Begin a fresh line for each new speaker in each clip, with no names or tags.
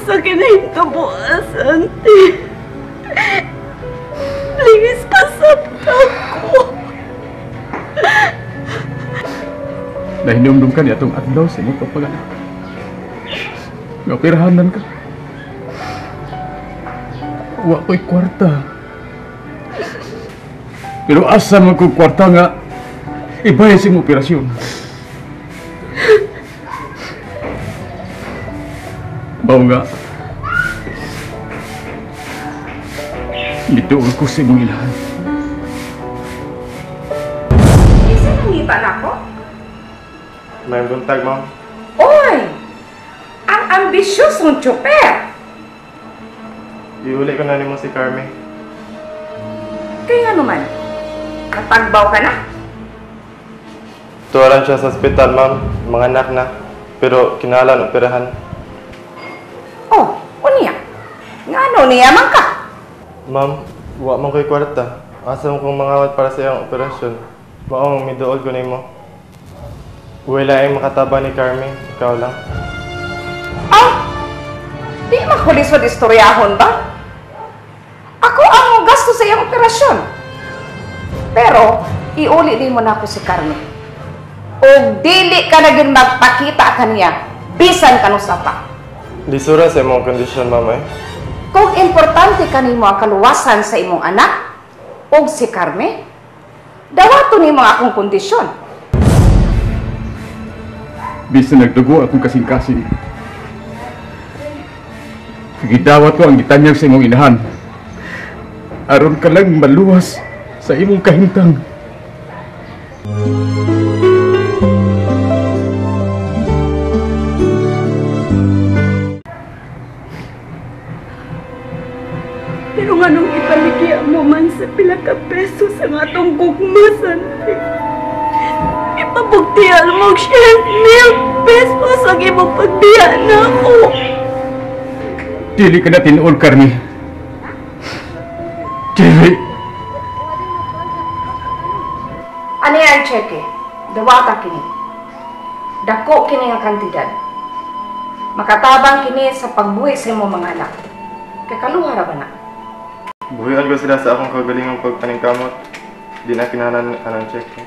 Unsa kinahitabo, Santi? Please, pasabta ko.
Nahinumdum ka niya itong adlaw sa imong pagpanganak. Nga pirahanan ka. Wa ko'y kwarta. Pero asa man kong kwarta nga ibayad sa imong operasyon. Mao nga, nituol ko sa imong inahan.
Isa nangita na ako?
May buntag, ma'am.
Oy! Ang ambisyosong tsuper!
Iuli ko na nimo si Carme.
Kaya naman, natagbaw ka na?
Tuwaran siya sa ospital, ma'am. Mga anak na. Pero kinahalan operahan.
Oh, unya. Ngano niya man ka?
Ma'am, wa man ko'y kwarta. Asa mo kong mangawat para sa iyang operasyon. Maong miduol ko nimo. Wala ay makataba ni Carme. Ikaw lang.
Ah! Di makulisod istoryahon ba? Ako ang gasto sa iyang operasyon. Pero, iuli din mo na ako si Carme. O dili ka na yun magpakita kaniya, bisan kanusa pa.
Lisura sa imong kondisyon, ma'am eh.
Kung importante kanimo ang kaluwasan sa imong anak, o si Carme, dawato nimo ang akong kondisyon.
Bisan nagdugo akong kasing-kasing. Gidawat ko ang gitanyag sa imong inahan. Aron ka lang maluwas sa imong kahimtang.
Pero nganong ipaligya mo man sa pila ka pesos ang atong gugma, Santi? Ipabugtian mo 10,000 pesos ang imong pagbiya na ako.
Dili ka na tinuol, Carme. Dili.
Ano yan, cheque? Dawata kini. Dako kini nga kantidad. Makatabang kini sa pagbuhi sa imong mga anak. Kay kaluha ra ba na?
Buhian ko sila sa akong kagalingong pagpaningkamot. Di na kinahanglan anang cheque.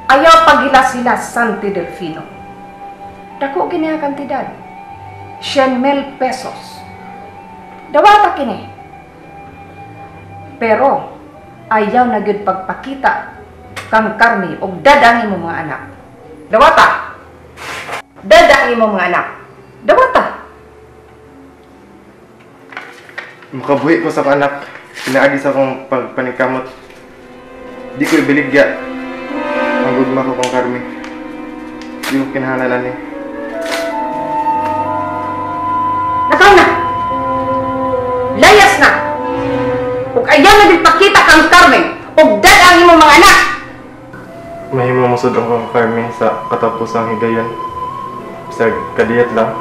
Ayaw pagila sila, Santi Delfino. Dako kini nga kantidad. 10,000 pesos. Dawata kini. Pero ayaw na gyud pagpakita kang Carme og dadang imong mga anak. Dawata. Dadang imong mga anak. Dawata.
Makabuhi ko sa akong anak. Pinaagi sa akong pagpaningkamot. Di ko ibaligya ang gugma ko kang Carme. Di ko kinahanglan ani.
Nakaw na! Layas na! Ug ayaw na din pakita kang Carme ug dad ang imong mga anak!
Mahimo mo sud ang Carme sa katapusang higayon. Bisag kadiyot lang.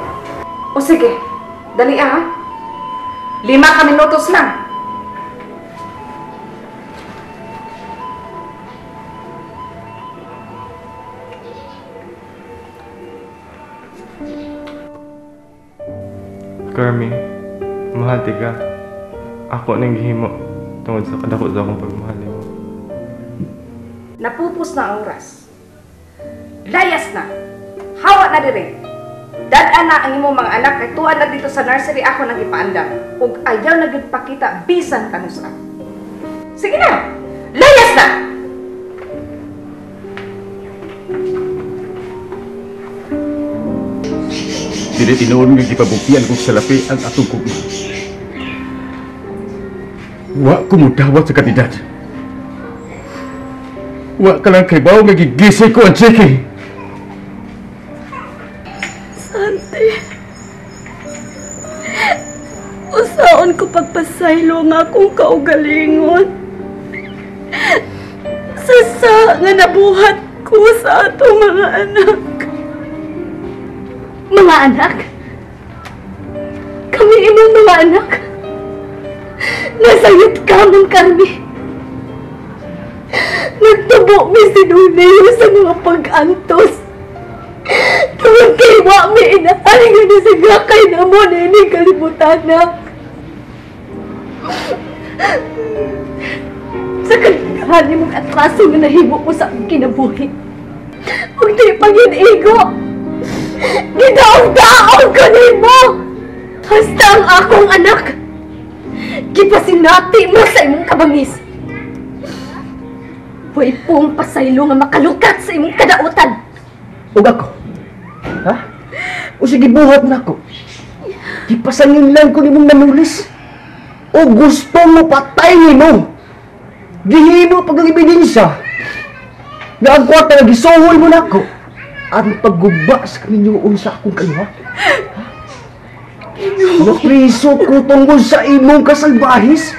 O sige, dali ah. 5 ka minutos lang.
Carme, mahal ka. Ako nang gihimo tungod sa kadako sa akong pagmahal nimo.
Napupos na ang oras. Layas na. Hawa na dire. Dad-an na ang imong mga anak kay tuan na dito sa nursery ako nang ipaandam. Ug ayaw na gyud pakita bisan kanusa. Sige na. Layas na.
Dili tinuod nga gipabugtian kong salapi ang atong gugma. Wa ko modawat sa kantidad. Wa ka lang kay bawo nga gigisay ko ang cheque.
Santi, usaon ko pagpasaylo nga akong kaugalingon. Sasa nga nabuhat ko sa atong mga anak. Mga anak? Kami imong mga anak? Nasayot ka man, Carme. Nagtubo mi si Leo sa mga pag-antos. Tungod kay wa mi inahan nga nasagakay na mo na ining kalibutan na. Sa kadaghan nimong atraso nga nahimo ko sa akong kinabuhi. Ug di pag-inigo. Gidaog-daog ko nimo. Hasta ang akong anak. Gipasinati mo sa imong kabangis. Way pong pasaylo nga makalukat sa imong kadautan.
Ug ako? Ha? O sige, buhat na ako. Gipasangin lang ko nimong nanulis. O gusto mo patay nimo. Gihimo pag ang ebidensya nga ang kwarta nga gisuhol mo nako ang pagguba sa kaminyoon sa akong kaliwa. Napriso ko tungkol sa imong kasalbahis.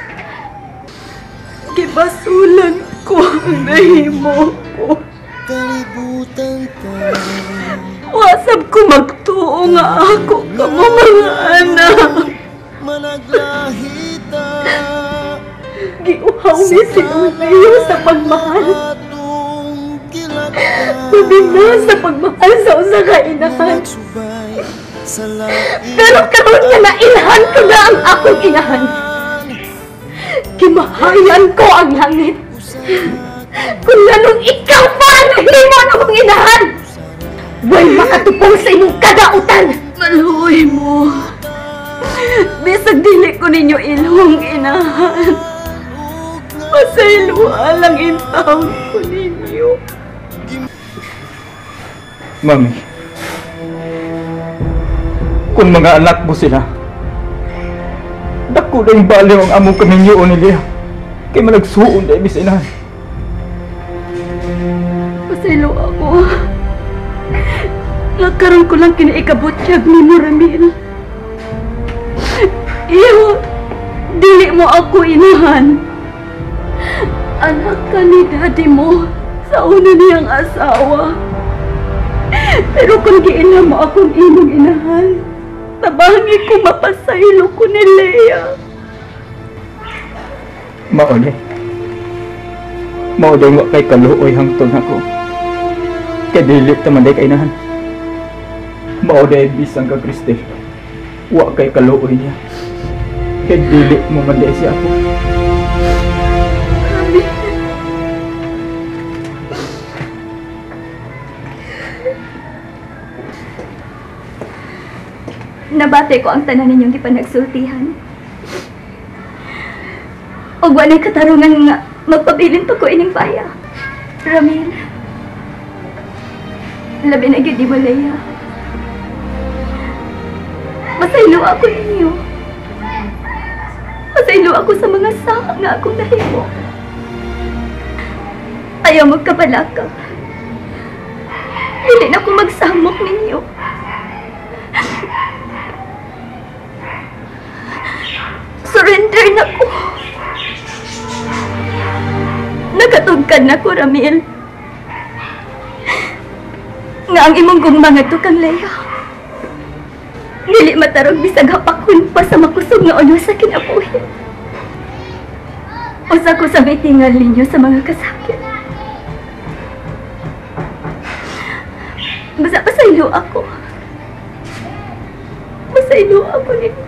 Gibasulan ko ang nahimo ko. Wasab ko magtuo nga ako kamo mga anak. Giuhaw ni si Leo sa pagmahal. Mabina sa pagmahal sa usa ka inahan. Pero karon nga nailhan ko na ang akong inahan. Gimahayan ko ang langit. Kung lanong ikaw pa ang nahimo na akong inahan, way makatupong sa imong kadautan. Maluoy mo. Bisag dili ko ninyo ilong inahan. Pasayloa lang intawon ko ninyo.
Mami, kung mga anak mo sila, dako na yung baliw ang among kaminyoon ni Lea. Kay managsuon na ibis inahan.
Pasaylo ako. Nagkaroon ko lang kinaikabutyag ni mo, Ramil. Iyo, dili mo ako inahan. Anak ka ni daddy mo sa una niyang asawa. Pero kung giila mo akong imong inahan, tabangi ko mapasaylo ko ni Lea.
Maone. Maone nga kay kaluoy hangtod nako. Kay dili ta man day kainahan. Maone bisan ka Kristi. Wa kay kaluoy niya. Kay dili mo man day siya ako.
Nabate ko ang tanan ninyong gipanagsultihan. Ug walay katarungan nga magpabilin pa ko ining baya. Ramil, labi na gyud mo, Lea. Masaylo ako ninyo. Masaylo ako sa mga saka nga akong nahimo. Ayaw magkabalaka. Dili na ko magsamok ninyo. Surrender na ko. Nakatugkad na ko, Ramil. Nga ang imong gugma ngadto kang Lea. Dili matarog bisag hapakon pa sa makusog nga ulo sa kinabuhi. Usa ko sa mitingal ninyo sa mga kasakit. Basta pasaylo ako. Pasaylo ako ninyo.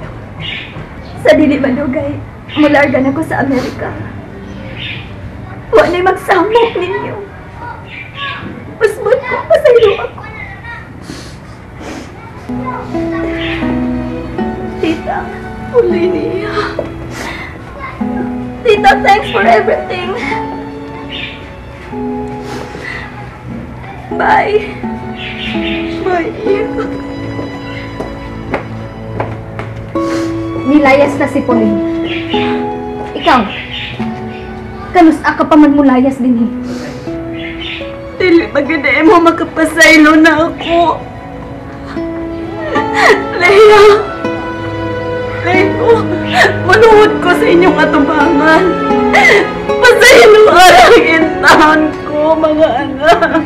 Sa dili malugay, mulargan ako sa Amerika. Wa na'y magsamok ninyo. Pasbot ko, pasaylo ako. Tita, uli niya. Tita, thanks for everything. Bye. Bye.
Nilayas na si Pauline. Ikaw, kanus-a ka pa magmulayas din eh.
Dili maganda mo makapasaylo na ako. Lea! Leo! Manuod ko sa inyong atubangan. Pasaylo ang intahan ko, mga anak.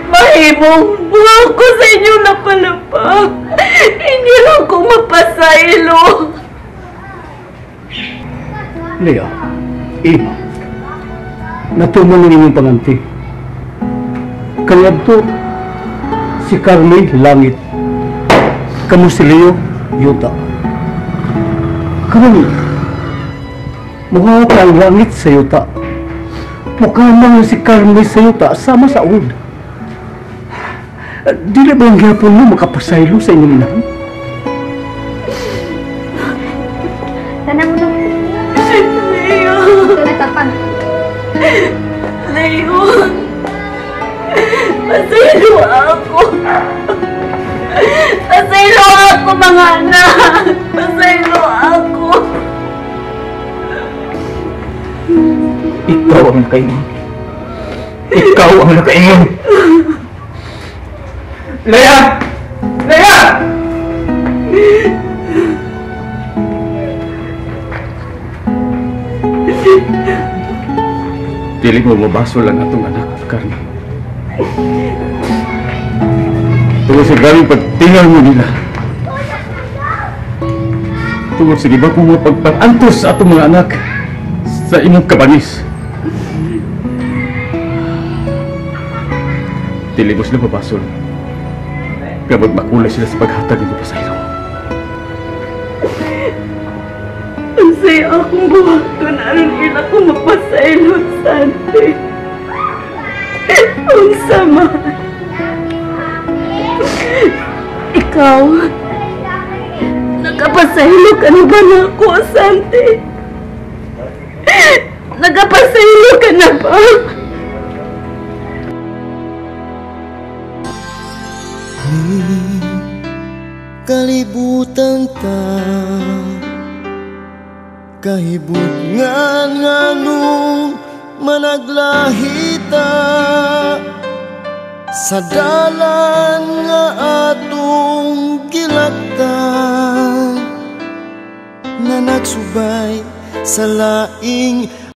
Mahimong buhaw ko sa inyong napalapa. Hindi lang ko mapasaylo.
Lea, Ima, natuman ng inyong panganti.
Kaniadto si Carmi langit, kamo si Leo yuta. Karon muha ka ang langit sa yuta. Mukha man si Carmi sa yuta sama sa uod. Dili ba ang gyapon mo makapasaylo sa inyong inahan?
Tanang mo.
Leo!
Natapan.
Leo! Pasaylo ako! Pasaylo ako, mga anak! Pasaylo ako!
Ikaw ang nakaingon. Ikaw ang nakaingon! Leia! Leia! Dili mo mabasol ang atong anak, Carmi. Tungod sa grabing pagtingal mo nila. Tungod sa iba kong mga pagparantos sa atong mga anak sa imong kabanis. Dili mo sila mabasol. Kaya magmakulay sila sa paghatag ng pasaylo.
Unsay akong buhaton aron ila ko mapasaylo, Sante. Unsa man. Ikaw, nagapasaylo ka na ba nako, Sante? Nagapasaylo ka na ba?
Kalibutan ta kahibutngan nganong managlahita sa dalan nga atong gilaktan na nagsubay sa laing